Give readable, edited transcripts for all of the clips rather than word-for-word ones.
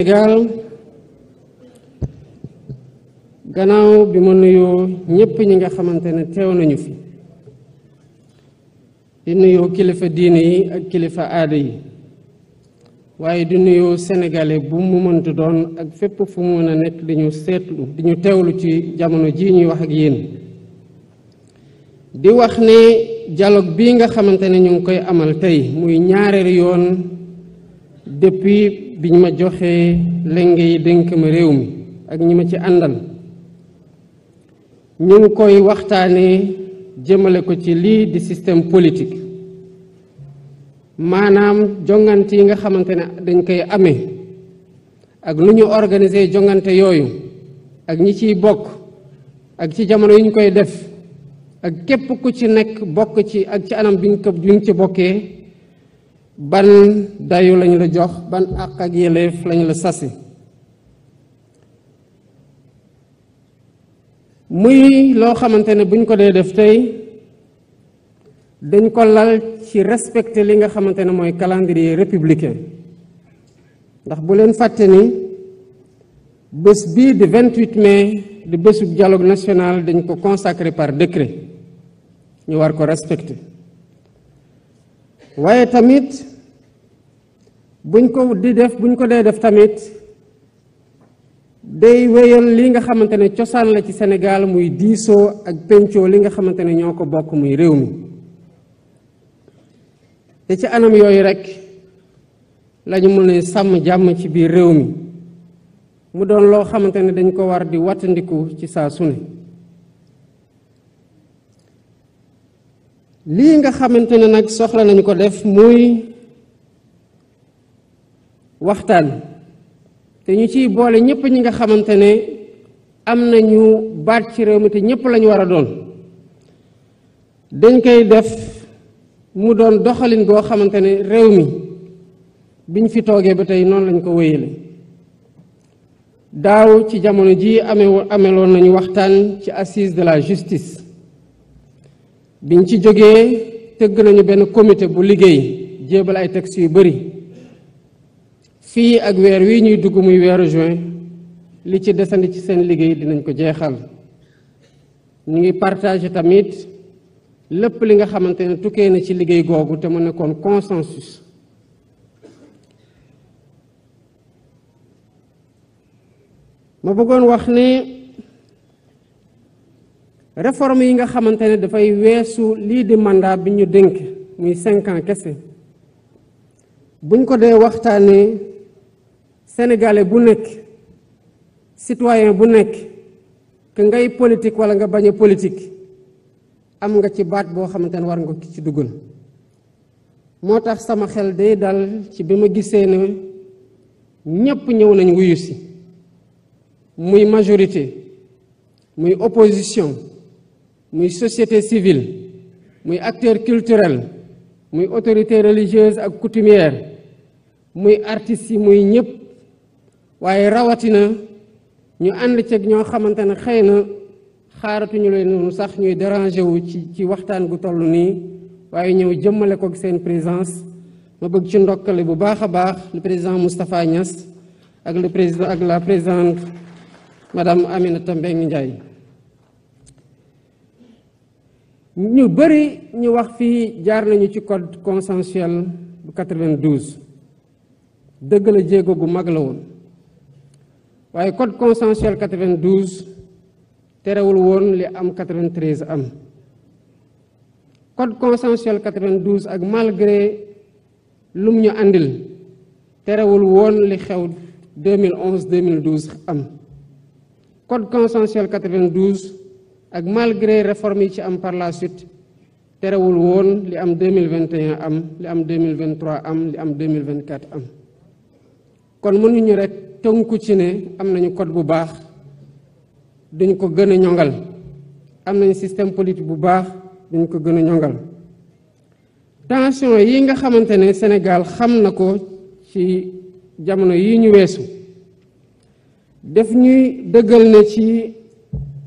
Sénégal gannaaw bi ma nuyoo ñépp ñi nga xamante ne teew nañu fi di nuyoo kilifa diine yi ak kilifa aada yi waaye di nuyoo sénégalais bu mu mënti doon ak fépp fu mu mën a nekk di ñu seetlu di ñu teewlu ci jamono ji ñuy wax ak yéen di wax ne dialogue bii nga xamante ne ñu ngi koy amal tey muy ñaareelu yoon depuis biñ ma joxee lenge yi dénk ma réew mi ak ñi ma ci àndal ñu ngi koy waxtaanee jëmale ko ci lii di système politique maanaam jongante yi nga xamante ne dañ koy amee ak lu ñu organiser jongante yooyu ak ñi ciy bokk ak ci jamono yi ñu koy def ak képp ku ci nekk bokk ci ak ci anam bi nga ci bokkee ban dayu lañ la jox ban àq ak yelleef lañ la sasi muy loo xamante ne buñ ko dee def tey dañ ko lal ci respecter li nga xamante ne mooy calendrier républicain ndax bu leen fàtte ni bés bii di 28 mai di bésub dialogue national dañ ko consacré par décret ñu war ko respecter waaye tamit buñ ko dee def tamit day wéyal li nga xamante ne cosaan la ci Sénégal muy diisoo ak pencoo li nga xamante ne ñoo ko bokk muy réew mi te ci anam yooyu rekk lañu mën a sàmm jàmm ci biir réew mi mu doon loo xamante ne dañ ko war di wattandiku ci saa su ne lii nga xamante ne nag soxla nañu ko def muy waxtaan te ñu ciy boole ñëpp ñi nga xamante ne am nañu baat ci réew mi te ñëpp lañu war a doon dañ koy def mu doon doxalin goo xamante ne réew mi biñ fi toogee ba tey noonu lañ ko wéyale daaw ci jamono ji ameloon nañu waxtaan ci assise de la justice biñ ci jógee tëgg nañu benn comité bu liggéey jébal ay textes yu bari fii ak weer wi ñuy dugg muy weeru juin li ci desandi ci seen liggéey dinañ ko jeexal ñu ngi partager tamit lépp li nga xamante ne tukkee na ci liggéey googu te mu nekkoon consensus ma bëggoon wax ne réforme yi nga xamante ne dafay weesu lii di mandat bi ñu dénk muy 5 ans kese buñ ko dee waxtaanee sénégalais bu nekk citoyen bu nekk que ngay politique walla nga bañ a politique am nga ci baat boo xamante ne war nga ko ci dugal moo tax sama xel day dal ci bi ma gisee ne ñépp ñëw nañ wuyu si muy majorité muy opposition muy société civile muy acteur culturel muy autorité religieuse ak coutumière muy artistes yi muy ñëpp waaye rawatina ñu ànd ceeg ñoo xamante ne xëy na xaaratuñu leen noonu sax ñuy déranger wu ci waxtaan gu toll nii waaye ñëw jëmmale ko seen présence ma bëgg ci ndokkale bu baax a baax le président Moustapha Niass ak la présidente madame Aminata Mbengue Ndiaye ñu bëri ñu wax fii jaar nañu ci code consensuel bu 92 dëgg la jéego gu mag la woon waaye code consensuel 92 terewul woon li am 93 am code consensuel 92 ak malgré lum ñu àndil terewul woon li xew 2011 2012 am code consensuel 92 ak malgré réforme yi ci am par la suite terewul woon li am 2021 am li am 2023 am li am 2024 am kon mënuñu rek tënku ci ne am nañu code bu baax duñ ko gën a ñongal am nañu système politique bu baax duñ ko gën a ñongal tension yi nga xamante ne Sénégal xam na ko ci jamono yi ñu weesu def ñuy dëggal ne ci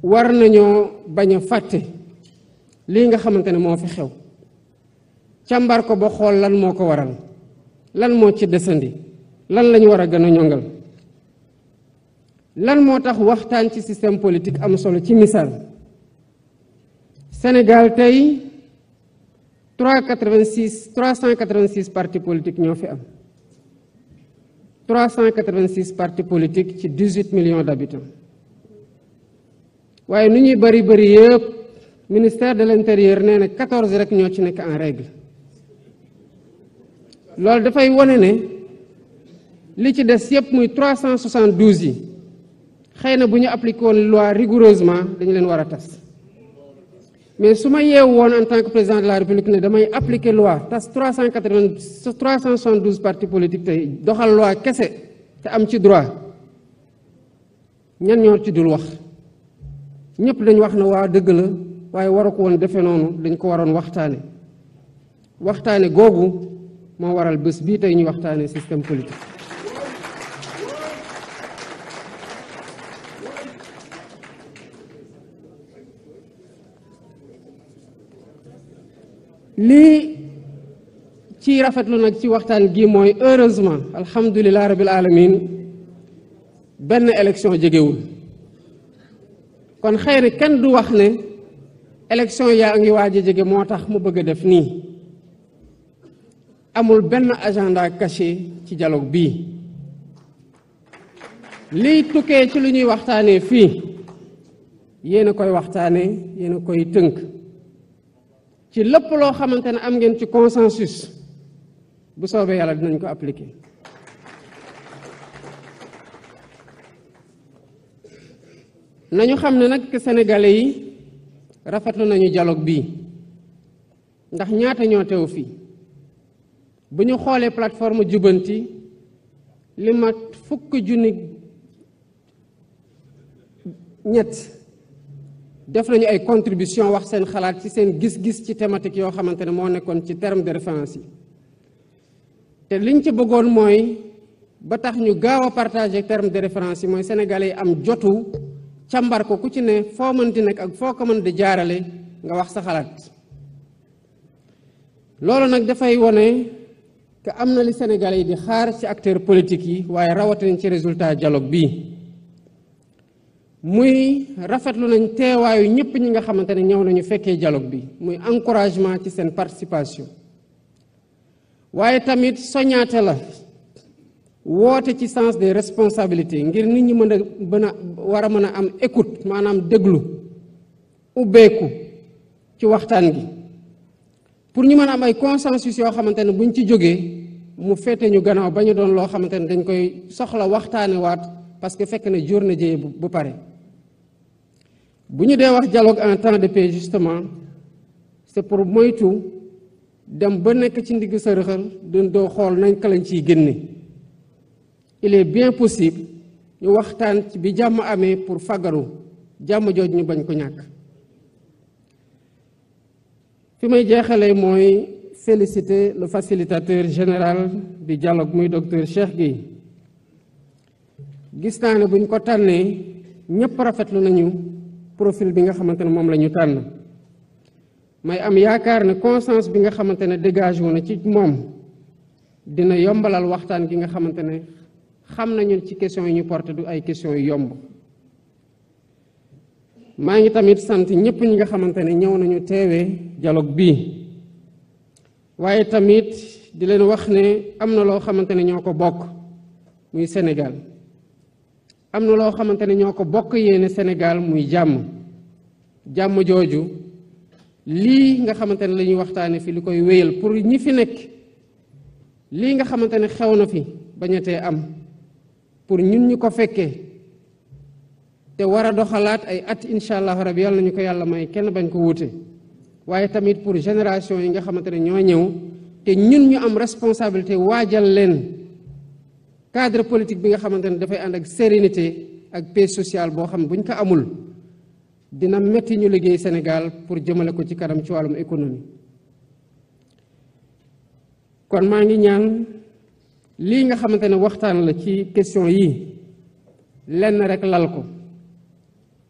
war nañoo bañ a fàtte lii nga xamante ne moo fi xew càmbar ko ba xool lan moo ko waral lan moo ci desandi lan lañu war a gën a ñongal lan moo tax waxtaan ci système politique am solo ci misaal Sénégal tey 386 partis politiques ñoo fi am 386 partis politiques ci 18 millions d'habitants waaye nu ñuy bari yëpp ministère de l'intérieur nee na 14 rek ñoo ci nekk en règle loolu dafay wone ne li ci des yëpp muy 372 yi xëy na bu ñu appliqué woon loi rigoureusement dañu leen war a tas mais su ma yeewu woon en tant que président de la République ne damay appliquer loi tas 372 partis politiques tey doxal loi kese te am ci droit ñan ñoo ci dul wax ñëpp dañ wax na waa dëgg la waaye waru ko woon defee noonu dañ ko waroon waxtaane googu moo waral bés bii tey ñu waxtaane système politique. lii ci rafetlu nag ci waxtaan gi mooy heureusement alhamdulilah rabil alamin benn élection jegewul kon xëy na kenn du wax ne élection yaa ngi waaj a jege moo tax mu bëgg a def nii amul benn agenda caché ci dialogue bii liy tukkee ci lu ñuy waxtaanee fii yéen a koy waxtaanee yéen a koy tënk ci lépp loo xamante ne am ngeen ci consensus bu soobee yàlla dinañ ko appliquer nañu xam ne nag sénégalais yi rafetlu nañu dialogue bii ndax ñaata ñoo teew fii bu ñu xoolee plateforme jubanti li mat 1,3 def nañu ay contribution wax seen xalaat ci seen gis-gis ci thématique yoo xamante ne moo nekkoon ci terme de référence yi te liñ ci bëggoon mooy ba tax ñu gaaw a partager terme de référence yi mooy sénégalais yi am jotu càmbar ko ku ci ne foo mën di nekk ak foo ko mën di jaarale nga wax sa xalaat loolu nag dafay wone que am na li sénégalais yi di xaar ci acteurs politiques yi waaye rawatina ci résultat dialogue bii muy rafetlu nañ teewaayu ñëpp ñi nga xamante ne ñëw nañu fekkee dialogue bi muy encouragement ci seen participation waaye tamit soñaate la woote ci sens des responsabilités ngir nit ñi mën a war a mën a am écoute maanaam déglu ubbeeku ci waxtaan gi pour ñu mën a am ay consensus yoo xamante ne buñ ci jógee mu féete ñu gannaaw ba ñu doon loo xamante ne dañ koy soxla waxtaane waat parce que fekk na jur na jëye bu pare bu ñu dee wax dialogue en temps de paix justement c'est pour moytu dem ba nekk ci ndigg sa rëxal doo xool nañ ka lañ ciy génne il est bien possible ñu waxtaan ci bi jàmm amee pour fagaru jàmm jooj ñu bañ ko ñàkk fi may jeexalee mooy féliciter le facilitateur général du dialogue muy docteur Cheikh Gueye gis naa ne buñ ko tànnee ñëpp rafetlu nañu profil bi nga xamante ne moom la ñu tànn may am yaakaar ne conscience bi nga xamante ne dégage wu na ci moom dina yombalal waxtaan gi nga xamante ne xam nañu ci question yi ñu porté du ay question yu yomb maa ngi tamit sant ñëpp ñi nga xamante ne ñëw nañu teewee dialogue bii waaye tamit di leen wax ne am na loo xamante ne ñoo ko bokk muy Sénégal am na loo xamante ne ñoo ko bokk yéene Sénégal muy jàmm jooju lii nga xamante ne la ñuy waxtaane fi li koy wéyal pour ñi fi nekk lii nga xamante ne xew na fi bañatee am pour ñun ñu ko fekkee te war a doxalaat ay at incha allah rabi yàlla nañu ko yàlla may kenn bañ ko wuute waaye tamit pour génération yi nga xamante ne ñoo ñëw te ñun ñu am responsabilité waajal leen cadre politique bi nga xamante ne dafay ànd ak sérénité ak paix sociale boo xam buñ ko amul dina metti ñu liggéey Sénégal pour jëmale ko ci kanam ci wàllum économie kon maa ngi ñaan lii nga xamante ne waxtaan la ci question yi lenn rek lal ko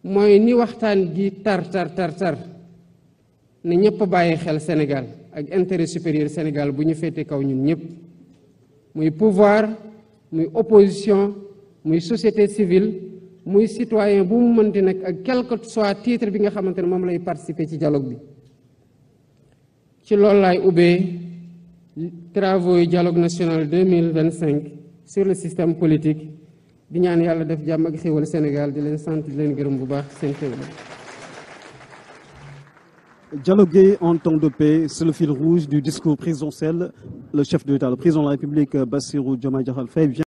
mooy ni waxtaan gi tar ne ñëpp bàyyi xel Sénégal ak intérêt supérieur Sénégal bu ñu féete kaw ñun ñëpp muy pouvoir muy opposition muy société civile muy citoyen bu mu mënti nekk ak quel que soit titre bi nga xamante ne moom lay participer ci dialogue bi. ci loolu laay ubbee travaux yu dialogue national 2025 sur le système politique di ñaan yàlla def jàmm ak xéwal Sénégal di leen sant di leen gërëm bu baax seen xéwal. Dialoguer en temps de paix, c'est le fil rouge du discours présidentiel. Le chef de l'État, le président de la République, Bassirou Diomaye Diakhar Faye,